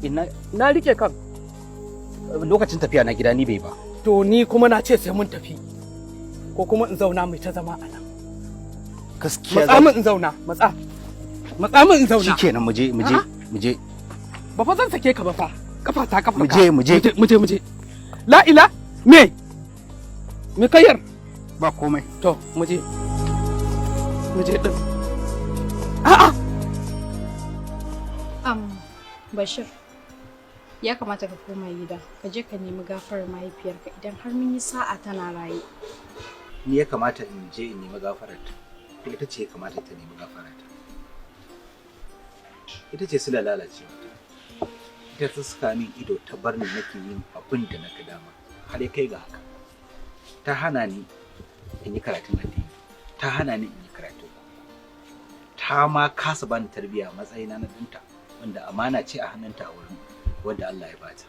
Ina Na rike kan. Lokacin tafiya na gida ni bai ba. To, ni kuma na ce sai mun tafi. Ko kuma in zauna mai ta zama a nan. Gaskiya. Matsa min in zauna, matsa. Matsa min in zauna. Shikenan, mu je, mu je. A'a. Mu je. Ba fa zan sake ka ba fa. Kafa ta kafa. Mu je, mu je. Mu je, mu je. La ila me? Me kayar? Ba komai. To, mu je. Mu je din. A'a. Bashir, ya kamata ka koma gida, ka je ka nemi gafarar mahaifiyarka idan har mun yi sa'a tana raye. Ni ya kamata in je in nemi gafararta ko ita ce ya kamata ta nemi gafararta? Ita ce sila lalacewa ta. Ita ta saka min ido ta bar ni nake yin abin da na ga dama har ya kai ga haka. Ta hana ni in yi karatun addini, ta hana ni in yi karatu, ta ma kasa bani tarbiyya a matsayina na ɗanta wanda amana ce a hannunta a wurin wanda Allah ya bata.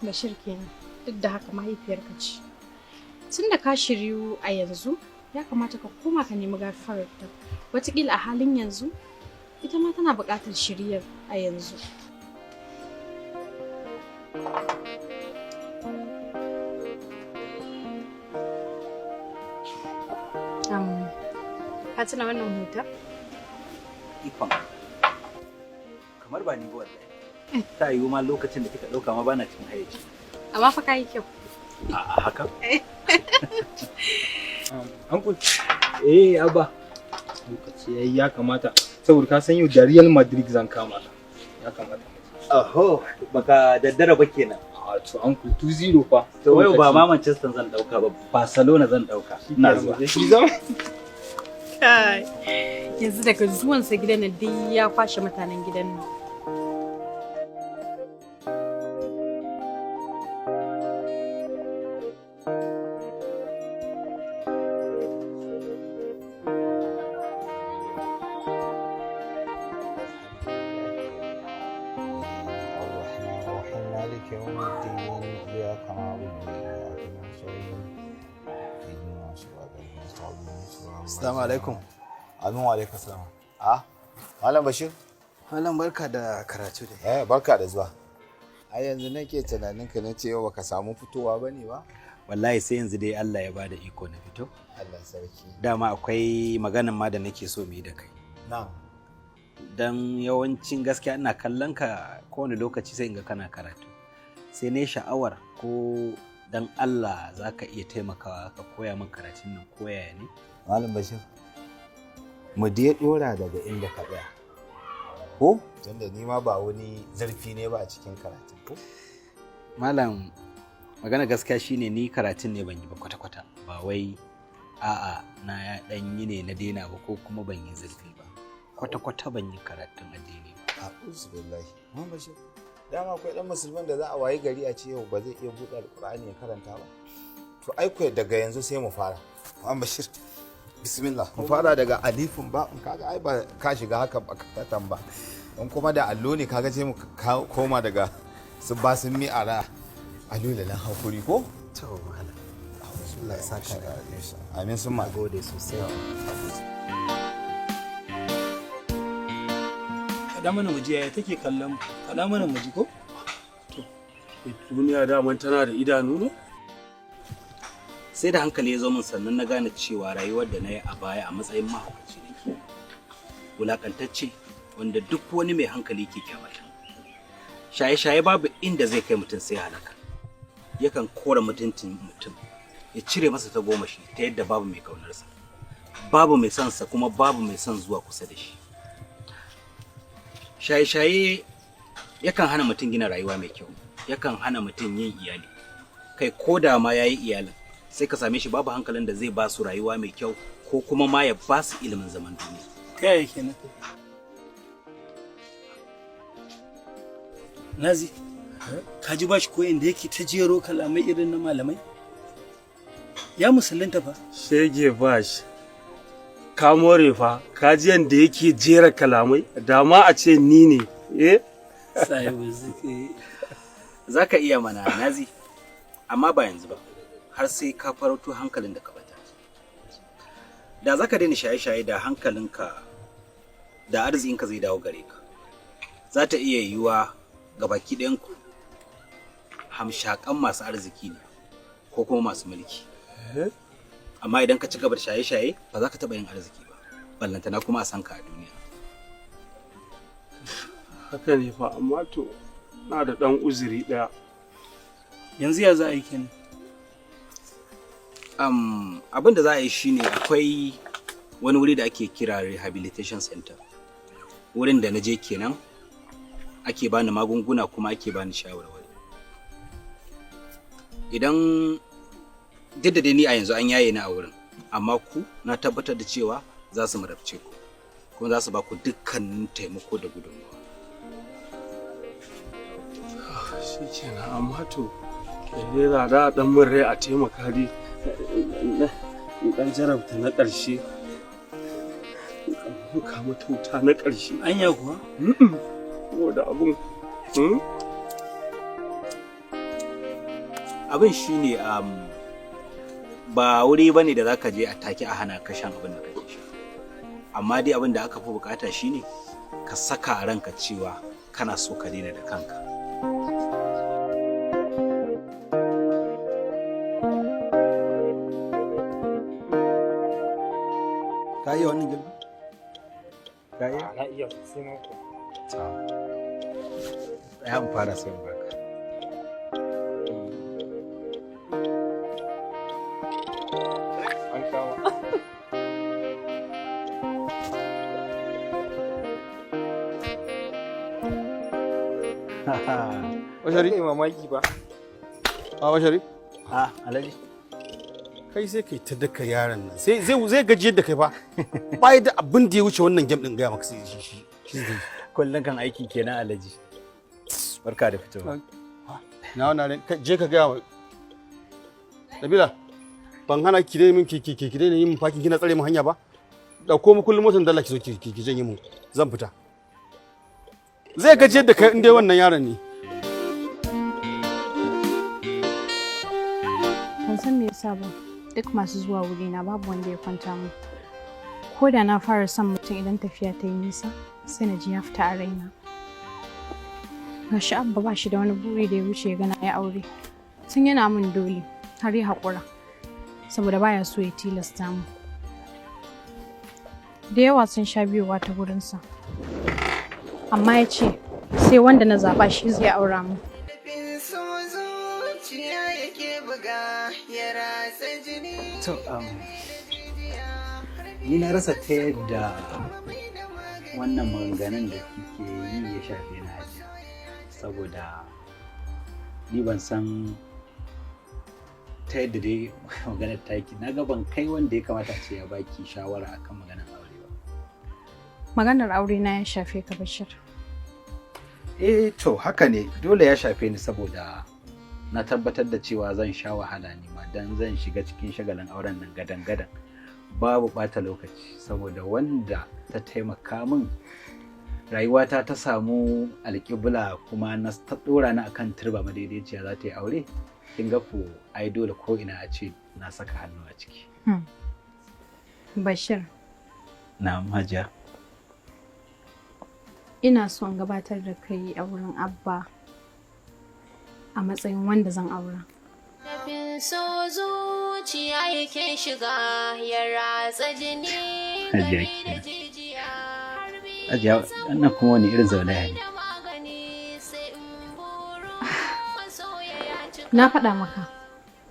Bashir kenan, duk da haka mahaifiyarka ce. Tun da ka shiryu a yanzu, ya kamata ka koma ka nemi gafararta. Wataƙila a halin yanzu, ita ma tana buƙatar shiryar a yanzu. Ka tuna wannan hoton? Ikon Allah. Kamar ba ni ba wallahi. Ta yiwu ma lokacin da kika ɗauka ma bana cikin hayyaci. Amma fa ka yi kyau. A haka? Uncle, Eh, abba. Lokaci yayi, ya kamata saboda ka san yau da Real Madrid zan kama ka. Ya kamata. Oho, baka daddara ba kenan. A to uncle, 2-0 fa. To, yau ba ma Manchester zan ɗauka ba, Barcelona zan ɗauka. Ina zuwa. Shi zama. Kai. Yanzu daga zuwansa gidan nan duk ya kwashe mutanen gidan nan. الرحمن الرحيم، مالك يوم الدين، إياك نعبد وإياك نستعين، اهدنا الصراط المستقيم، صراط Assalamu alaikum. Amin wa alaikum salam. Ah, Malam Bashir? Malam, barka da karatu dai. Eh, barka da zuwa. Ai yanzu nake tunanin ka, na ce yau baka samu fitowa bane ba? Wallahi sai yanzu dai Allah ya bada iko na fito. Allah sarki. Dama akwai maganan ma da nake so mu yi da kai. Na'am. Dan yawancin gaskiya ina kallon ka kowane lokaci sai in ga kana karatu. Sai ne sha'awar ko dan Allah za ka iya taimakawa ka koya min karatun nan, koyaya ne? Malam Bashir, mu dai dora daga inda ka tsaya. Ko? Tunda ni ma ba wani zurfi ne ba a cikin karatun ko? Malam, magana gaskiya shine ni karatun ne ban yi ba kwata-kwata. Ba wai a'a na dan yi ne na daina ba ko kuma ban yi zurfi ba. Kwata-kwata ban yi karatun addini ba. A'udhu billahi. Malam Bashir, dama akwai dan musulman da za a wayi gari a ce yau ba zai iya buɗe Alƙur'ani ya karanta ba. To ai ko daga yanzu sai mu fara. Malam Bashir, bismillah. Mu fara daga alifin ba, in kaga ai ba ka shiga haka ba ka ba. In kuma da allo ne kaga sai mu koma daga su ba sun mi ara allo da nan hakuri ko? To malam. Allah ya saka da alheri. Amin sun ma. Gode sosai. Faɗa mana mu ji yaya take kallon mu. Faɗa mana mu ji ko? Duniya daman tana da idanu ne? Sai da hankali ya zo min sannan na gane cewa rayuwar da na yi a baya a matsayin mahaukaci nake. Wulakantacce wanda duk wani mai hankali ke kyamata. Shaye-shaye babu inda zai kai mutum sai halaka. Yakan kora mutuncin mutum, ya cire masa ta goma shi ta yadda babu mai kaunarsa. Babu mai son sa kuma babu mai son zuwa kusa da shi. Shaye-shaye yakan hana mutum gina rayuwa mai kyau, yakan hana mutum yin iyali. Kai, ko da ma yayi iyalin, sai ka same shi babu hankalin da zai ba su rayuwa mai kyau ko kuma ma ya ba su ilimin zaman duniya. Ta yaya kenan? Nazi, ka ji bashi koyin da yake ta jero kalamai irin na malamai? Ya musulunta fa. Shege bash. Ka more fa, ka ji yanda yake jera kalamai, da ma a ce ni ne, eh? Sahibu zikiri. Za ka iya mana, Nazi, amma ba yanzu ba, har sai ka farauto hankalin da ka bata. Da za ka daina shaye-shaye da hankalinka da arzikinka zai dawo gare ka. Za ta iya yiwuwa Gabaki ɗayanku hamshakan masu arziki ne ko kuma masu mulki. Amma idan ka ci gaba da shaye-shaye, ba za ka taɓa yin arziki ba, ballantana kuma a san ka a duniya. Haka ne fa, amma to na da ɗan uzuri ɗaya. Yanzu ya za a yi kenan? Abin da za a yi shine, akwai wani wuri da ake kira rehabilitation center. Wurin da na je kenan, ake bani magunguna kuma ake bani shawarwari. Idan duk da dai ni a yanzu an yaye ni a wurin, amma ku na tabbatar da cewa za su marabce ku kuma za su ba ku dukkanin taimako da gudunmawa. Shi kenan, amma to dai za a ɗan min rai a taimaka dai in ɗan jarabta na ƙarshe, in kama wuta na ƙarshe. Anya kuwa? Saboda abun. Abin shine, ba wuri bane da zaka je a take a hana ka shan abin da kake sha, amma dai abin da aka fi bukata shine ka saka a ranka cewa kana so ka daina da kanka. Ka iya wannan girki? Ka iya? Na iya sai ma ko. Tsaya in fara, sai in baka. An kama. Bashari? Kai mamaki ba. A Bashari? Ah, Alhaji. Kai sai kai ta daka yaron nan. Sai zai gajiyar da kai fa. Bai da abin da ya wuce wannan game din, gaya maka, sai shi zai. Kullum kan aiki kenan, Alhaji. Barka da fitowa. Na wannan je ka gaya wa Nabila, ban hana ki dai min ki dai yin fakin kina tsare mu hanya ba. Dauko mu kullum motar dalla, ki zo ki janye mu, zan fita. Zai gajiyar da kai in dai wannan yaron ne. Ban san me yasa ba, duk masu zuwa wurina babu wanda ya kwanta mu. Ko da na fara son mutum, idan tafiya ta yi nisa sai na ji ya fita a raina. Gashi Abba ba shi da wani buri da ya wuce ya gana ya aure. Tun yana min dole har ya haƙura, saboda baya so ya tilasta mu. Da yawa sun sha biyowa ta gurinsa, amma ya ce sai wanda na zaɓa shi zai aura mu. So zuciya yake buga ya ratsa jini. To, ni na rasa ta yadda wannan maganganun da kike yi ya shafe ni, Hajiya. Saboda ni ban san ta yadda dai maganar taki, na ga ban kai wanda ya kamata a ce ya baki shawara akan maganar aure ba. Maganar aure na ya shafe ka, Bashir. Eh to, haka ne, dole ya shafe ni, saboda na tabbatar da cewa zan sha wahala ne ma, dan zan shiga cikin shagalin auren nan gadan-gadan babu ɓata lokaci, saboda wanda ta taimaka min rayuwata ta samu alƙibla kuma na ta ɗora ni akan turba madaidaiciya za ta yi aure. Kin ga ko ai dole ko ina a ce na saka hannu a ciki. Bashir, Na'am, Hajiya. ina so in gabatar da kai a wurin Abba a matsayin wanda zan aura. Dafin so zuciya yake shiga ya ratsa jini Hajiya gami da kenan. jijiya. Hajiya, wannan kuma wani irin zaulaya ne? Magani sai in buru masoya ya cika. Na faɗa maka,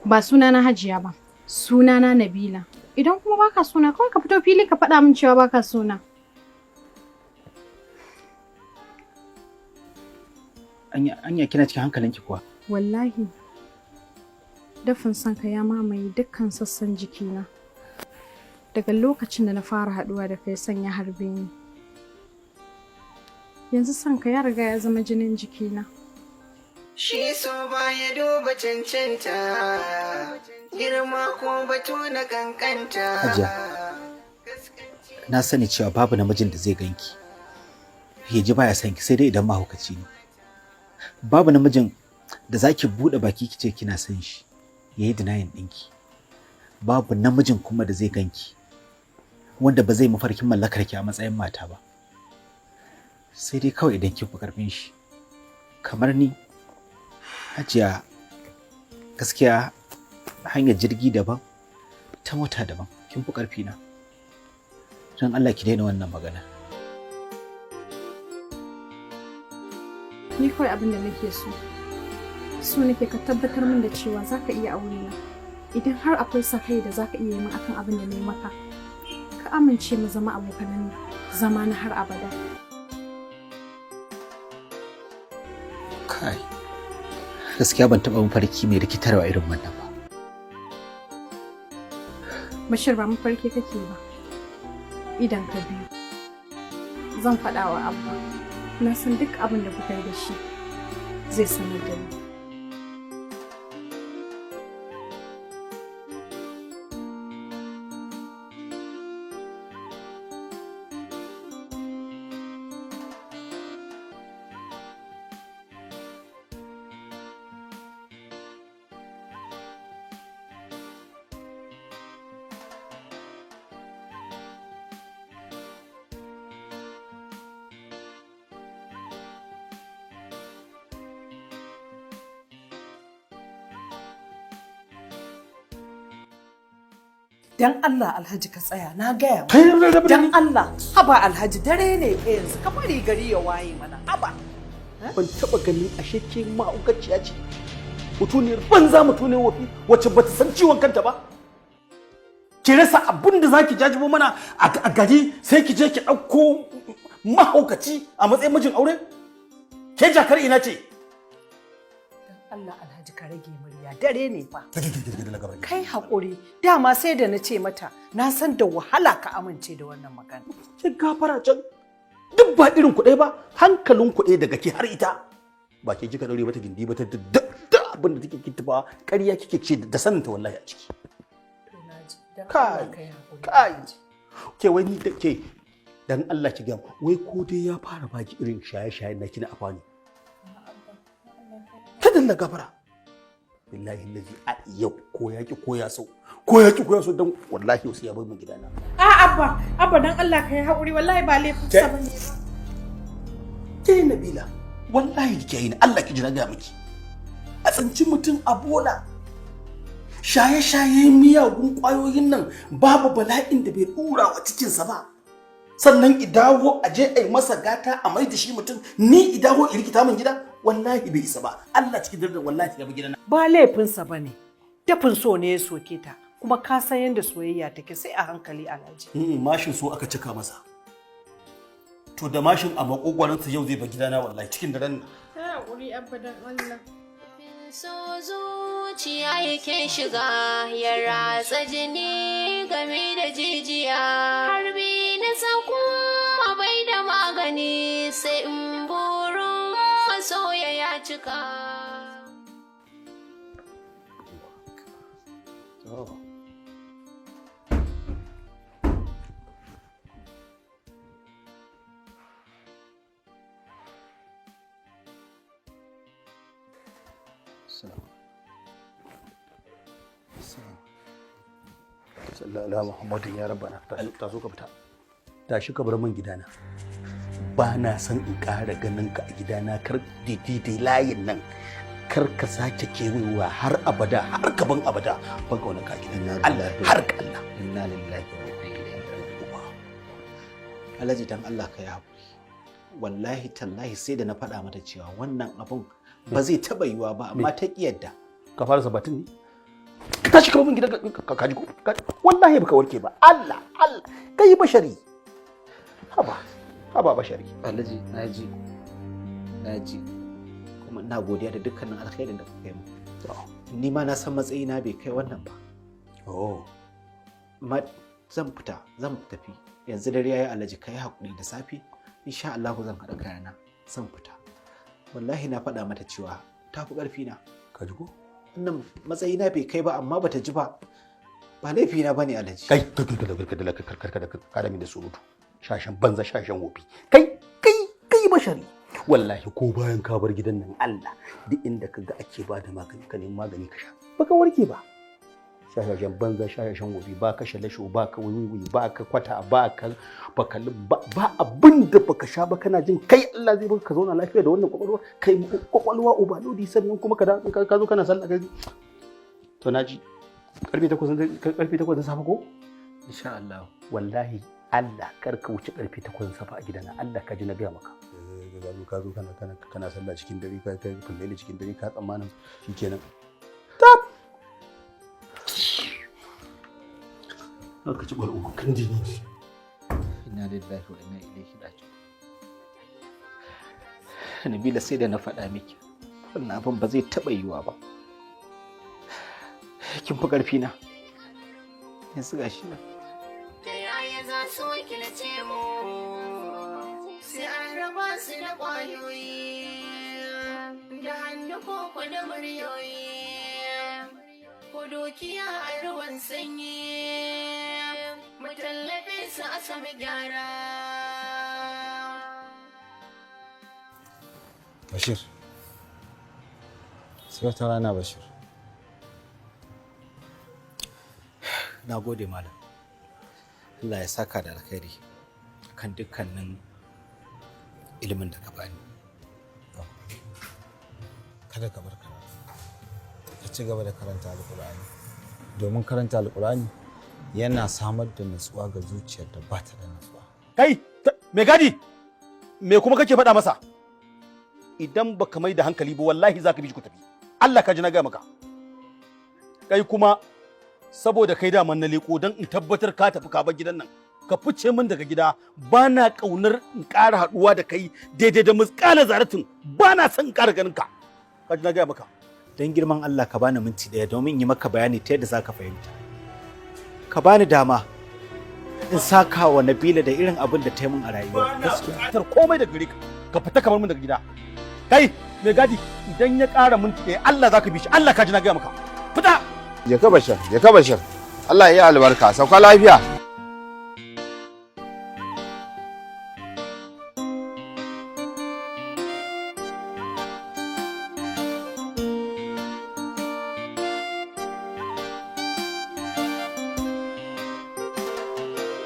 ba sunana Hajiya ba, sunana Nabila. Idan kuma baka suna, kawai ka fito fili ka faɗa min cewa baka suna. Anya kina cikin hankalinki kuwa? Wallahi, dafin sanka ya mamaye dukkan sassan jikina. Daga lokacin da na fara haɗuwa da kai, son ya harbe ni. Yanzu sanka ya riga ya zama jinin jikina. Shi so baya duba cancanta, girma ko batu na kankanta. Hajiya, na sani cewa babu namijin da zai ganki ya ji baya son ki, sai dai idan mahaukaci ne. Babu namijin da zaki bude baki ki ce kina son shi yayi denying ɗinki. Babu namijin kuma da zai ganki wanda ba zai mafarkin mallakar ki a matsayin mata ba, sai dai kawai idan kin fi karfin shi. Kamar ni, Hajiya, gaskiya hanyar jirgi daban, ta mota daban, kin fi ƙarfi na. Don Allah ki daina wannan magana. Ni kawai abin da nake so, so nake ka tabbatar min da cewa za ka iya aure na. Idan har akwai sakai da za ka iya yi min akan abin da na yi maka, ka amince mu zama abokanan zama na har abada. Kai, gaskiya ban taɓa mafarki mai rikitarwa irin wannan ba. Bashir, ba mafarki kake ba. Idan ka biyu. Zan faɗa wa Abba. Na san duk abin da kuka yi da shi zai sanar da ni. Dan Allah Alhaji, ka tsaya, na gaya maka. Dan Allah, haba Alhaji, dare ne fa yanzu, ka bari gari ya waye mana, haba. Ban taba ganin ashe ke ma'aukaciya ce, mutuniyar banza, mutuniyar wofi, wacce bata san ciwon kanta ba. Ki rasa abin da zaki jajibo mana a gari, sai ki je ki ɗauko mahaukaci a matsayin mijin aure. Ke jakar ina ce? Allah Alhaji, ka rage murya, dare ne fa. Kai haƙuri, dama sai da na ce mata na san da wahala ka amince da wannan magana. Ki gafara can, duk ba irin kuɗai ba, hankalin kuɗai daga ke har ita. Ba ke kika daure mata gindi ba, ta duk abin da take kittifa ƙarya kike ce da saninta wallahi a ciki. Kai, kai. Ke wai ni da ke, dan Allah ki ga wai ko dai ya fara baki irin shaye-shaye na kina afani. Kada na gafara. Billahi lazi a yau ko ya ki ko ya so. Ko ya ki ko ya so, dan wallahi sai ya bar min gidana. A Abba, Abba, dan Allah ka yi haƙuri, wallahi ba laifin sa bane ba. Ke Nabila, wallahi kike yi ni Allah ki jira ga miki. A tsinci mutum a bola. Shaye-shaye miyagun ƙwayoyin nan, babu bala'in da bai ɗura wa cikinsa ba. Sannan idawo a je a yi masa gata a mai da shi mutum, ni idawo in rikita min gida, wallahi bai isa ba. Allah cikin dardar wallahi ya bi gidana. Ba laifinsa ba ne, dafin so ne ya soke ta, kuma ka san yadda soyayya take, sai a hankali Alhaji. Mashin so aka cika masa. To da mashin a makogwaransa yau zai bar gidana wallahi cikin daren nan. Ka haƙuri Abba, dan Allah. So zuciya yake shiga ya ratsa jini game da jijiya, harbi na kuma bai da magani, sai in burin masoya ya cika. Sallallahu ala Muhammadin ya rabbana. Ta zo ka fita, tashi ka bar min gidana, ba na son in ƙara ganin ka a gidana. Kar daidai layin nan kar ka sake kewayewa har abada, har gaban abada. Ban kauna ka a gidan Allah, har ga Allah. Inna lillahi wa inna ilaihi raji'un. Alhaji, dan Allah ka yi haƙuri. Wallahi tallahi sai da na faɗa mata cewa wannan abun ba zai taɓa yiwuwa ba, amma ta ƙi yadda. Ka fara sabatin ne? Ka tashi ka bar min gidan ka, ji ko? Wallahi baka warke ba. Allah Allah, kai bashari, haba haba bashari. Alhaji, naji, naji, kuma ina godiya da dukkanin alkhairin da kuka yi min. Ni ma na san matsayina bai kai wannan ba. Oh. Ma zan fita, zan tafi. Yanzu dare yayi Alhaji, kai hakuri, da safe insha Allah zan haɗa kayana zan fita. Wallahi na faɗa mata cewa ta fi ƙarfi na. Ka ji ko? Wannan matsayina bai kai ba, amma bata ji ba. Ba laifina bane Alhaji. Kai kai kai kai kai kai kai kai da surutu, shashan banza, shashan wofi. Kai kai kai bashari, wallahi ko bayan ka bar gidan nan, Allah, duk inda ka ga ake ba da magani ka nemi magani ka sha. Baka warke ba. Shashashan banza, shashashan gobe, ba ka shalasho, ba ka wiwi, ba ka kwata, ba ka bakali, ba abin da baka sha ba. Kana jin kai Allah zai baka ka zauna lafiya da wannan kwakwalwa? Kai kwakwalwa ubalodi, sannan kuma ka zo kana sallah kai. To naji, karfe 8, karfe 8 na safe ko? Insha Allah. Wallahi Allah kar ka wuce karfe 8 na safe a gidana. Allah ka ji na gaya maka. Ka zo kana sallah cikin dare, ka kai kullele cikin dare, ka tsammanin shikenan. Tab, ka ci bar uku kan jini. Inna lillahi wa inna ilaihi raji'un. Nabila, sai da na faɗa miki wannan abin ba zai taɓa yiwuwa ba. Kin fi ƙarfi na. Yanzu gashi nan. Ta yaya za su wakilce mu, sai an raba su da ƙwayoyi da hannu ko ku da muryoyi ko dukiya a ruwan sanyi, mu tallafe su a sami gyara. Bashir. Sai wata rana, Bashir. Na gode, malam. Allah ya saka da alkhairi kan dukkanin ilimin da ka bani. Kada ka bar karatu. Ka ci gaba da karanta Alƙur'ani. Domin karanta Alƙur'ani yana samar da nutsuwa ga zuciyar da ba ta da nutsuwa. Kai, mai gadi, me kuma kake faɗa masa? Idan baka mai da hankali ba, wallahi za ka bi shi ku tafi. Allah ka ji na gaya maka. Kai kuma, saboda kai daman na leko don in tabbatar ka tafi ka bar gidan nan. Ka fice min daga gida, ba na ƙaunar in ƙara haɗuwa da kai daidai da musƙala zaratin, ba na son in ƙara ganin ka. Ka ji na gaya maka. Don girman Allah ka bani minti 1 domin yi maka bayani ta yadda za ka fahimta. Ka bani dama in saka wa Nabila da irin abin da ta yi min a rayuwa. Gaskiya. Komai daga gare ka, ka fita kamar min daga gida. Kai, mai gadi, idan ya ƙara minti 1, Allah za ka bi shi, Allah ka ji na gaya maka. Fita! Je ka Bashir, je ka Bashir. Allah ya yi albarka, sauka lafiya.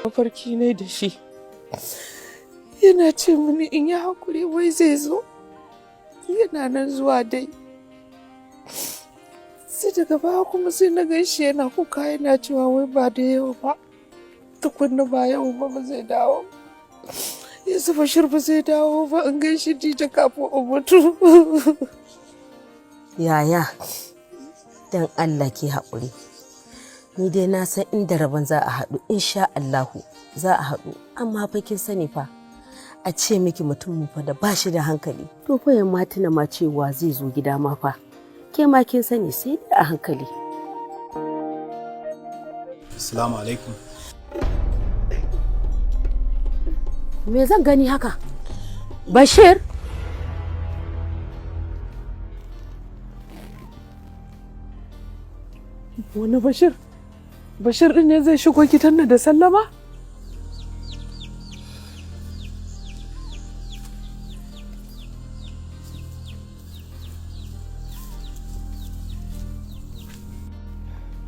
Mafarki ne da shi, yana ce mini in yi hakuri, wai zai zo, yana nan zuwa dai. Sai daga baya kuma sai na gan shi yana kuka, yana cewa wai ba da yau ba tukunna, ba yau ba, ba zai dawo. Yanzu Bashir ba zai dawo ba in gan shi dija kafin in mutu. Yaya, don Allah ki haƙuri. Ni dai na san inda rabon za a haɗu, insha Allahu za a haɗu, amma fa kin sani fa, a ce miki mutum fa da ba shi da hankali. To fa yamma tuna ma cewa zai zo gida ma fa. Ke ma kin sani, sai dai a hankali. Assalamu alaikum. Me zan gani haka? Bashir? Wani Bashir? Bashir din ne zai shigo gidan nan da sallama?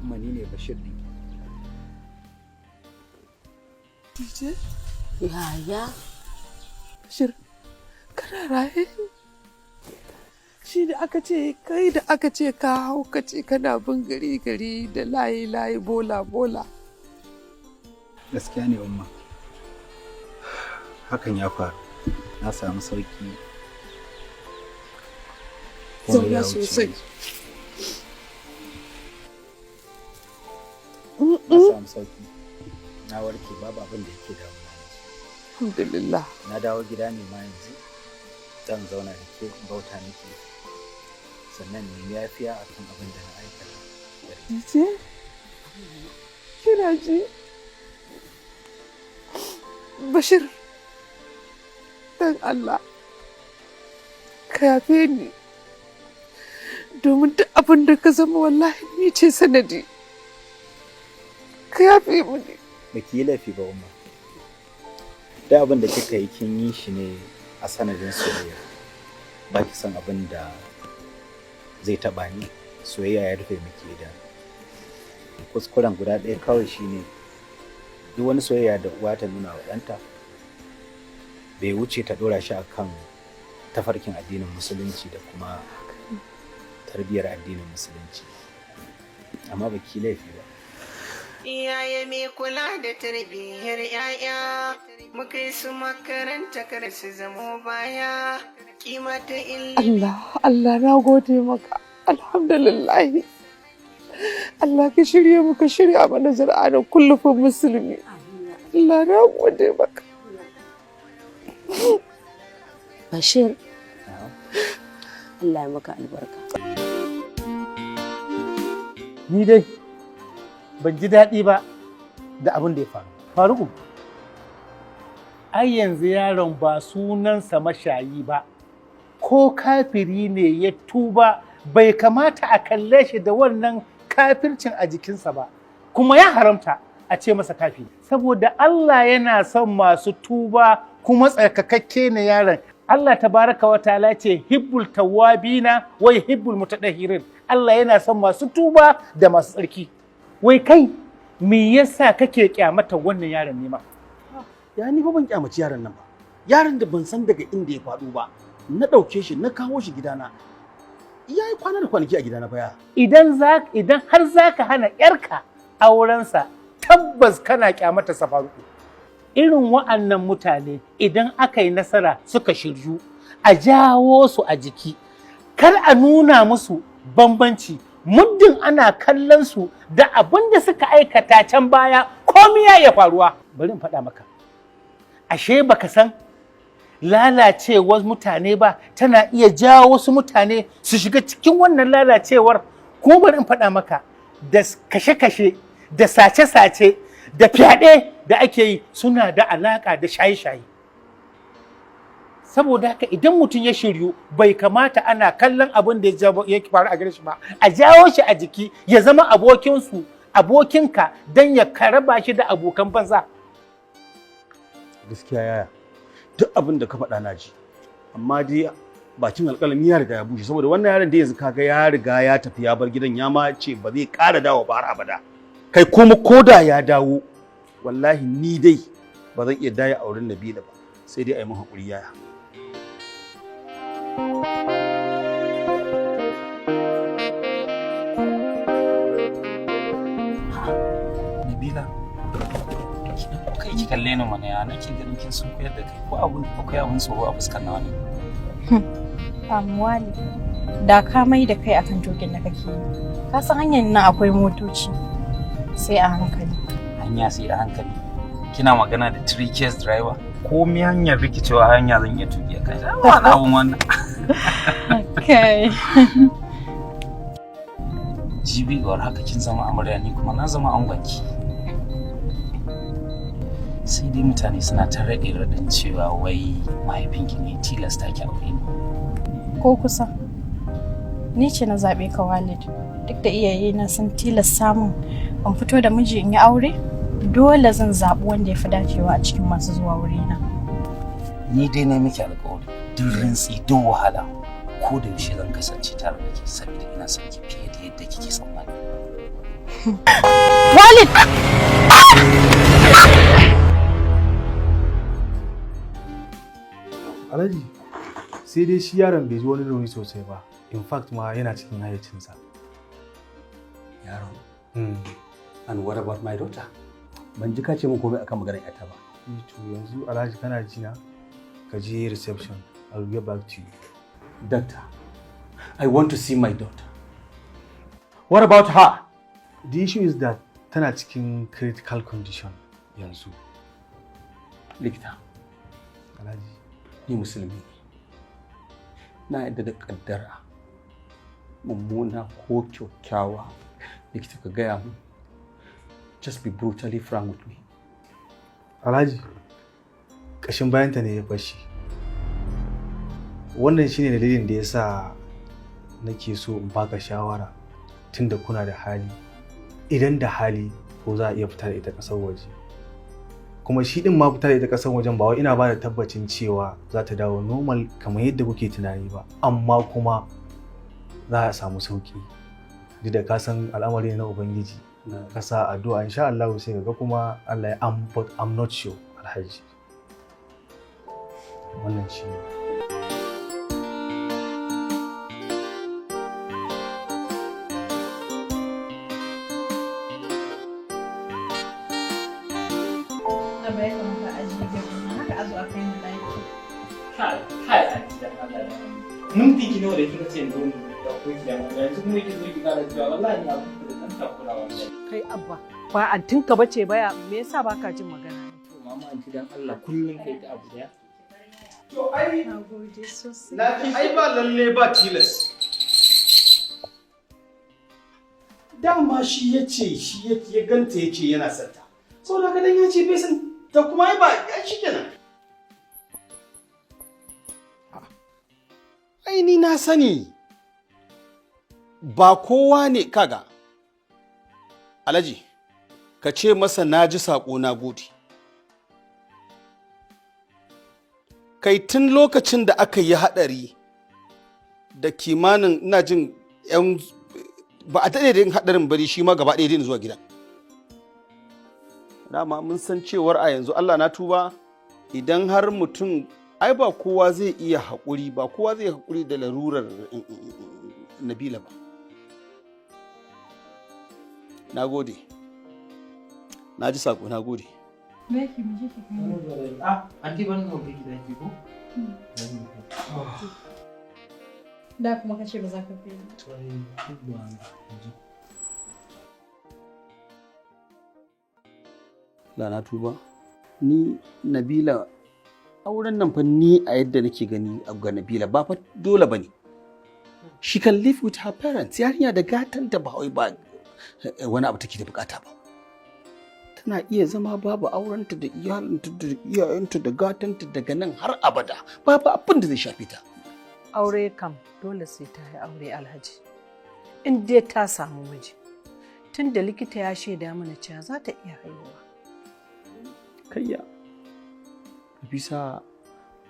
Mani ne Bashir ɗin. DJ? Yaya? Bashir, kana raye? Shi da aka ce kai da aka ce ka hau ka ce kana bin gari gari da layi layi, bola bola. Gaskiya ne, umma. Hakan ya faru. Na samu sauki. Komai Zauna ya wuce sosai. yanzu. Na samu sauki. Na warke, babu abin da yake damuna yanzu. Alhamdulillah. Na dawo gida ne ma yanzu. Zan zauna da ke in bauta miki. Sannan nemi yafiya akan abin da na aikata. DJ? Kina ji? Bashir, dan Allah, ka yafe ni. Domin duk abin da ka zama, wallahi ni ce sanadi. Ka yafe mini. Baki yi laifi ba, umma. Da abin da kika yi, kin yi shi ne a sanadin soyayya. Ba ki san abin da zai taɓa ni, soyayya ya rufe miki idan. Kuskuren guda ɗaya kawai shine duk wani soyayya da uwa ta nuna wa ɗanta bai wuce ta ɗora shi akan tafarkin addinin Musulunci da kuma tarbiyyar addinin Musulunci, amma baki laifi ba. Iyaye mai kula da tarbiyyar 'ya'ya, mu kai su makaranta kar su zamo baya, kima ta ilimi. Allah, Allah, na gode maka. Alhamdulillah. Allah, ka shirya mu, ka shirya mana zuri'a da kullufin musulmi. Allah, na gode maka. Bashir, Allah ya maka albarka. Ni dai ban ji daɗi ba da abin da ya faru. Faruku, ai yanzu yaron ba sunansa mashayi ba, ko kafiri ne ya tuba bai kamata a kalle shi da wannan kafircin a jikinsa ba, kuma ya haramta a ce masa kafiri. Saboda Allah yana son masu tuba kuma tsarkakakke ne yaron. Allah tabaraka wa ta'ala ce hibbul tawwabina wa hibbul mutadahirin. Allah yana son masu tuba da masu tsarki. Wai kai, me yasa kake kyamata wannan yaron ne ma? Ya, ni fa ban kyamaci yaron nan ba. Yaron da ban san daga inda ya faɗo ba, na ɗauke shi na kawo shi gidana. Ya yi kwana da kwanaki a gidana fa ya. Idan har za ka hana yarka aurensa, tabbas kana kyamata sa, Faruku. Irin wa'annan mutane, idan aka yi nasara suka shiryu, a jawo su a jiki, kar a nuna musu bambanci. Muddin ana kallon su da abin da suka aikata can baya, komai ya iya faruwa. Bari in faɗa maka, ashe baka san lalacewar mutane ba tana iya jawo wasu mutane su shiga cikin wannan lalacewar? Kuma bari in faɗa maka, da kashe-kashe da sace-sace da fyaɗe da ake yi suna da alaƙa da shaye-shaye. Saboda haka idan mutum ya shiryu, bai kamata ana kallon abin da ya faru a gare shi ba. A jawo shi a jiki, ya zama abokinsu, abokinka, don ya karaba shi da abokan banza. Gaskiya yaya, duk abin da ka faɗa na ji, amma dai bakin alƙalami ya riga ya bushe, saboda wannan yaron da yanzu kaga ya riga ya tafi ya bar gidan, ya ma ce ba zai ƙara dawo ba har abada. Kai, kuma koda ya dawo, wallahi ni dai ba zan iya daya auren Nabila ba, sai dai a yi min haƙuri, yaya. Nabila, ki ɗauko kai ki kalle ni mana. Ya nake ganin kin sun koyar da kai, ko abun akwai abun tsoro a fuskar nawa ne? Wali, da ka mai da kai akan jokin da kake yi. Ka san hanyar nan akwai motoci. Sai a hankali. Hanya sai a hankali. Kina magana da three case driver. Ko mi hanyar rikicewa hanya zan iya tuki a kai. Ba na abun wannan. Kai. Jibi war haka kin zama amarya, ni kuma na zama angonki. Sai dai mutane suna ta raɗe raɗin cewa wai mahaifinki ne tilasta ki aure ni. Ko kusa. Ni ce na zaɓe ka, Walid. Duk da iyayena sun tilasta min in fito da miji in yi aure, dole zan zaɓi wanda ya fi dacewa a cikin masu zuwa wurina. Ni dai na miki alƙawari, duk rintsi duk wahala, ko da yaushe zan kasance tare da ke, saboda ina son ki fiye da yadda kike tsammani. Walid! Alhaji, sai dai shi yaron bai ji wani rauni sosai ba. In fact ma yana cikin hayyacinsa. Yaron? And what about my daughter? Ban ji ka ce min komai akan maganar yata ba. To yanzu Alhaji, kana ji na? Ka je reception. I will get back to you. Doctor, I want to see my daughter. What about her? The issue is that tana cikin critical condition yanzu. Likita. Alhaji. Ni musulmi ne. Na yadda da kaddara, mummuna ko kyakkyawa. Likita, ka gaya mun. Just be brutally frank with me. Alhaji, ƙashin bayanta ne ya fashe. Wannan shine dalilin da ya sa nake so in baka shawara, tunda kuna da hali. Idan da hali, ko za a iya fita da ita ƙasar waje. Kuma shi ɗin ma fita da ita ƙasar wajen, ba wai ina ba da tabbacin cewa za ta dawo normal kamar yadda kuke tunani ba, amma kuma za a samu sauƙi. Duk da ka san al'amari ne na Ubangiji. Ka sa addu'a, insha Allah sai ka ga kuma Allah ya am, but I'm not sure, Alhaji. Wannan shi ne. Abba, ya kamata a ajiye gaba haka a zo a kai ni ɗaki. Kai, kai, minti ki nawa da kika ce zo mu dauko ki da yanzu kuma ki zo ki kara cewa wallahi ni abu da dan takura wallahi. Kai Abba, ba antinka bace baya, me yasa baka jin magana? To mama, anti, dan Allah kullun kai ta abu daya. To ai Na gode sosai. Na ji ai ba lalle ba tilas. Dama shi ya ce shi ya ganta ya ce yana santa. Saboda haka dan ya ce bai san ta kuma ai ba ya shi kenan. Ai ni na sani ba kowa ne kaga. Alhaji, ka ce masa na ji saƙo, na gode. Kai, tun lokacin da aka yi haɗari da kimanin ina jin yan ba a daɗe da yin haɗarin bari shi ma gaba ɗaya daina zuwa gida. Dama mun san cewar a yanzu Allah na tuba, idan har mutum ai ba kowa zai iya haƙuri ba, kowa zai haƙuri da larurar Nabila ba. Na gode, na ji saƙo, na gode. Daki mu je ki kai ni. Ah, anti, ban mu kai ki daki ko? Da kuma kace ba za ka kai ni. To ai ba. La na tuba. Ni Nabila, auren nan fa ni a yadda nake gani ga Nabila ba fa dole bane. She can live with her parents. Yarinya da gatanta, ba wai ba wani abu take da bukata ba. Tana iya zama babu aurenta da iyalinta da iyayenta da gatanta daga nan har abada. Babu abin da zai shafe ta. Aure kam dole sai ta yi aure, Alhaji. In dai ta samu miji. Tun da likita ya shaida mana cewa za ta iya haihuwa. Kayya. Bisa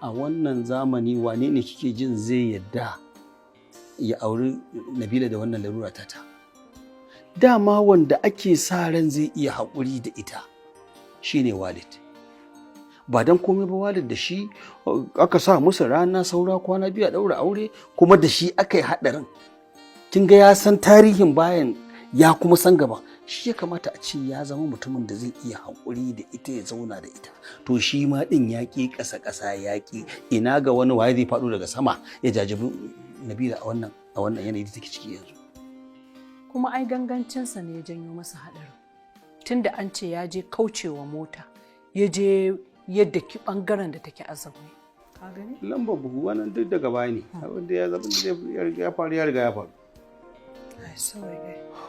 a wannan zamani wane ne kike jin zai yadda ya auri Nabila da wannan larura tata? Dama wanda ake sa ran zai iya haƙuri da ita shine Walid. Ba don komai ba, Walid da shi aka sa musu rana saura kwana 2 a ɗaura aure, kuma da shi aka yi haɗarin. Kin ga ya san tarihin bayan ya kuma san gaba. Shi ya kamata a ce ya zama mutumin da zai iya haƙuri da ita, ya zauna da ita. To shi ma ɗin ya ƙi ƙasa ƙasa ya ƙi, ina ga wani waye zai faɗo daga sama ya jajibi Nabila a wannan yanayi da take ciki yanzu? Kuma ai gangancinsa ne ya janyo masa haɗarin. Tunda an ce ya je kaucewa mota, ya je yadda ki ɓangaren da take a zaune. Ka gani? Lambar buhu wannan duk daga baya ne. Abin da ya zama da ya faru ya riga ya faru. Ai sorry.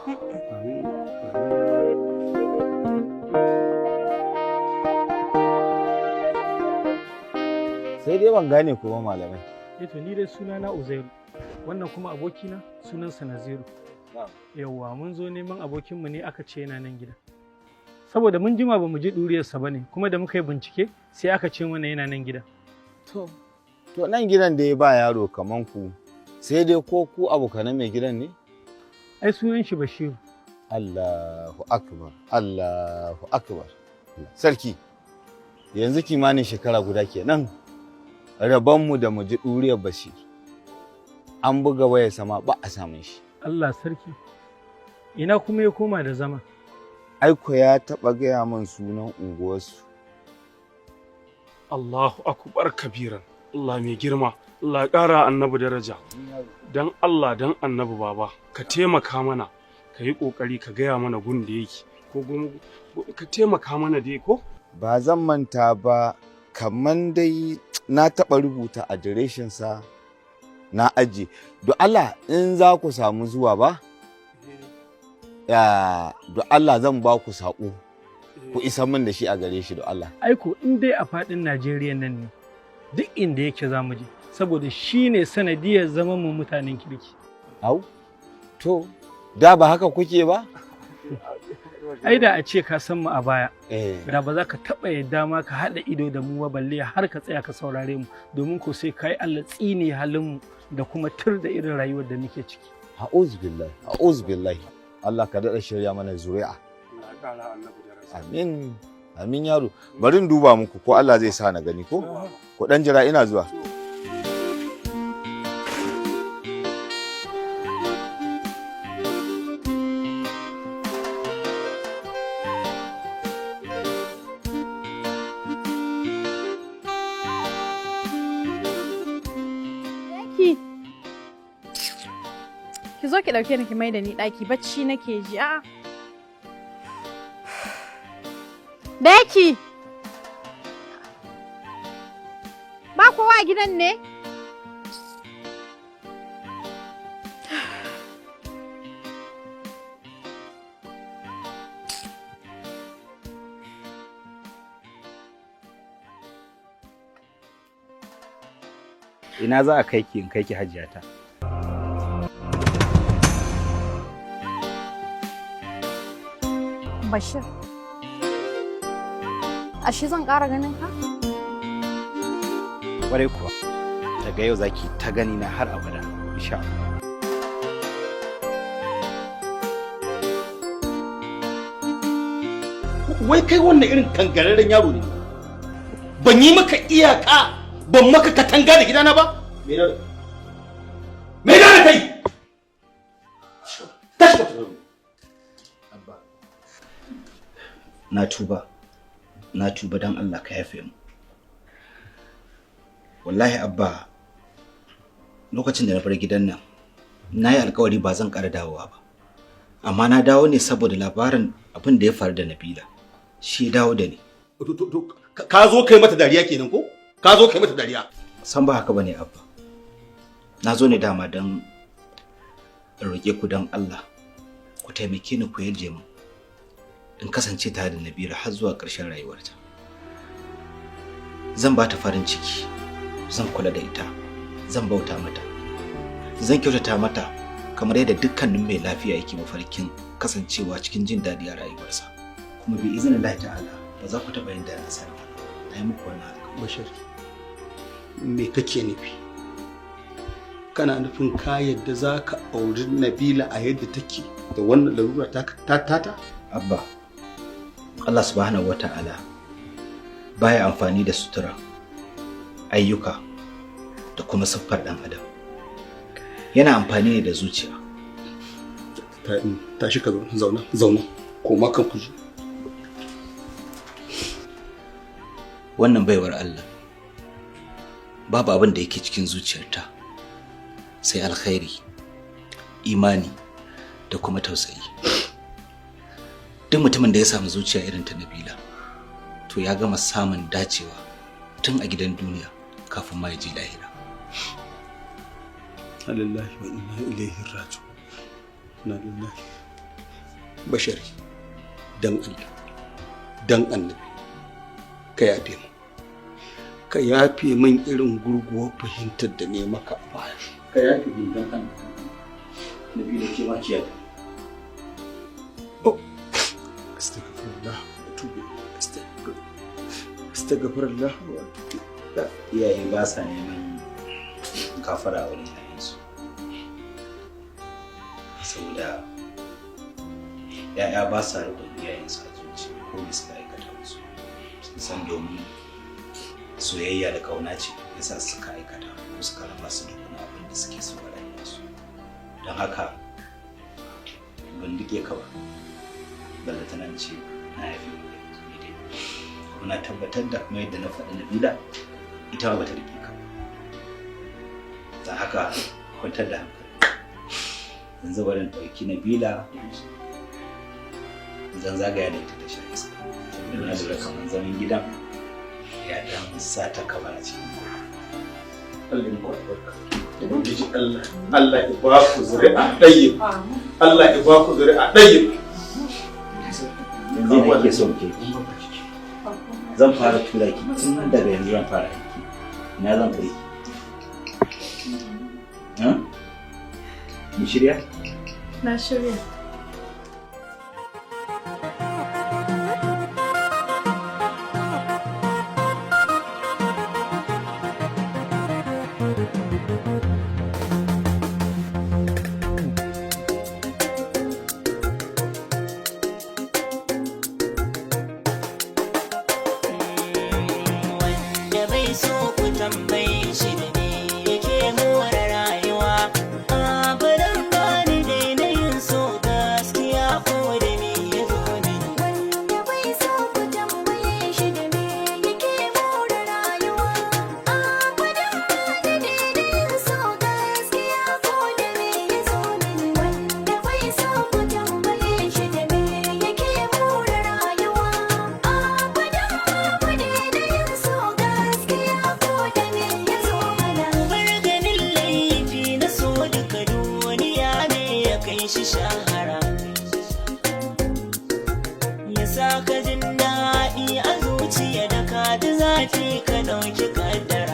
Amin. Sai dai ban gane ku ba, malamai. Eh to, ni dai suna na Uzairu. Wannan kuma abokina sunansa Naziru. Yawwa, mun zo neman abokinmu ne, aka ce yana nan gida. Saboda mun jima ba mu ji ɗuriyarsa ba ne, kuma da muka yi bincike sai aka ce mana yana nan gida. To nan gidan da ya ba yaro kaman ku, sai dai ko ku abokanan mai gidan ne? Ai sunan shi Bashiru. Allahu akbar, Allahu akbar. Sarki, yanzu kimanin shekara guda kenan rabonmu da mu ji ɗuriyar Bashir. An buga waya sama ba a samun shi. Allah sarki. Ina kuma ya koma da zama? Aiko ya taɓa gaya min sunan unguwarsu. Allahu akbar kabiran. Allah mai girma. Allah ya ƙara annabi daraja. Dan Allah dan annabi baba, ka taimaka mana, ka yi ƙoƙari ka gaya mana gun da yake. Ko ka taimaka mana dai ko? Ba zan manta ba, kaman dai na taɓa rubuta adireshinsa na aji. Do Allah in za ku samu zuwa ba? Ya, do Allah zan ba ku saƙo. Ku isa min da shi a gare shi, do Allah. Aiko in dai a faɗin Najeriya nan ne, duk inda yake za mu je, saboda shi ne sanadiyar zaman mu mutanen kirki. Au, to, da ba haka kuke ba? Ai da a ce ka san mu a baya, da ba za ka taɓa yadda ma ka haɗa ido da mu ba, balle har ka tsaya ka saurare mu, domin ko sai ka yi Allah tsine halin mu da kuma tur da irin rayuwar da muke ciki. A'udhu billahi, a'udhu billahi, Allah ka daɗa shirya mana zuri'a. Amin. Amin yaro. Bari in duba muku ko Allah zai sa na gani ko? Ku dan jira ina zuwa. Ki. Ki zo ki dauke ni ki mai da ni daki, bacci nake ji. A'a. Becky. Ba kowa a gidan ne? Ina za a kai ki in kai ki hajiyata? Bashir. Ashe zan ƙara ganin ka? Kwarai kuwa. Daga yau zaki ta gani na har abada insha Allah. Wai kai wannan irin kangararren yaro ne? Ban yi maka iyaka, ban maka katanga da gidana ba? Me da kai? Tashi ka tafi. Na tuba, na tuba, don Allah ka yafe mu. Wallahi Abba, lokacin da na bar gidan nan na yi alkawari ba zan ƙara dawowa ba, amma na dawo ne saboda labarin abin da ya faru da Nabila, shi ya dawo da ni. Ka zo kai mata dariya kenan ko? Ka zo kai mata dariya? San ba haka bane Abba. Na zo ne dama don in roƙe ku, don Allah ku taimake ni, ku yarje mu in kasance tare da Nabila har zuwa ƙarshen rayuwarta. Zan ba ta farin ciki, zan kula da ita, zan bauta mata, zan kyautata mata kamar yadda dukkanin mai lafiya yake mafarkin kasancewa cikin jin daɗi a rayuwarsa. Kuma bi izinin Allah ta'ala ba za ku taɓa yin da na sani ba. Na yi muku wannan alƙawari. Bashir, me kake nufi? Kana nufin ka yadda za ka auri Nabila a yadda take da wannan larura ta tata? Abba, Allah subhanahu wata'ala baya amfani da sutura, ayyuka da kuma siffar ɗan adam. Yana amfani ne da zuciya. Tashi ka zauna, zauna, zauna, koma kan kuje. Wannan baiwar Allah, babu abin da yake cikin zuciyarta sai alkhairi, imani da kuma tausayi. Duk mutumin da ya samu zuciya irin ta Nabila, to ya gama samun dacewa tun a gidan duniya kafin ma ya je lahira. Lillahi wa inna ilaihi raji'un. Inna lillahi. Bashari, dan Allah, dan Annabi, ka yafe mu. Ka yafe min irin gurguwar fahimtar da ne maka a baya. Ka yafe min dan Allah. Nabila, ke ma ki yafe. Oh, astaghfirullah wa atubu ilayh. Astaghfirullah wa atubu. Iyaye ba sa neman kafara a wurin 'ya'yansu, saboda 'ya'ya ba sa riƙon iyayensu a zuci ko me suka aikata musu. Sun san domin soyayya da ƙauna ce yasa suka aikata ko suka raba su da wani abin da suke so a rayuwarsu. Don haka ban rike ka ba, ballantana ce na yafe maka yanzu. Ni dai kuma na tabbatar da kuma yadda na faɗi, Nabila ita ma bata rike ka ba. Don haka kwantar da hankali. Yanzu bari in ɗauki Nabila zan zagaya da ita ta sha iska, saboda na lura kamar zaman gidan ya ɗan sa ta kamar a cikin Allah ya muku albarka. Ubangiji Allah, Allah ya ba ku zuri'a ɗayyib. Allah ya ba ku zuri'a ɗayyib. Yanzu ne ake son ke zan fara tura ki, tun daga yanzu zan fara aiki. Ina zan kai ki? Ha? Ki shirya? Na shirya. kai shi shahara. Ya sa ka jin daɗi a zuciya da ka ji zafi ka ɗauki kaddara.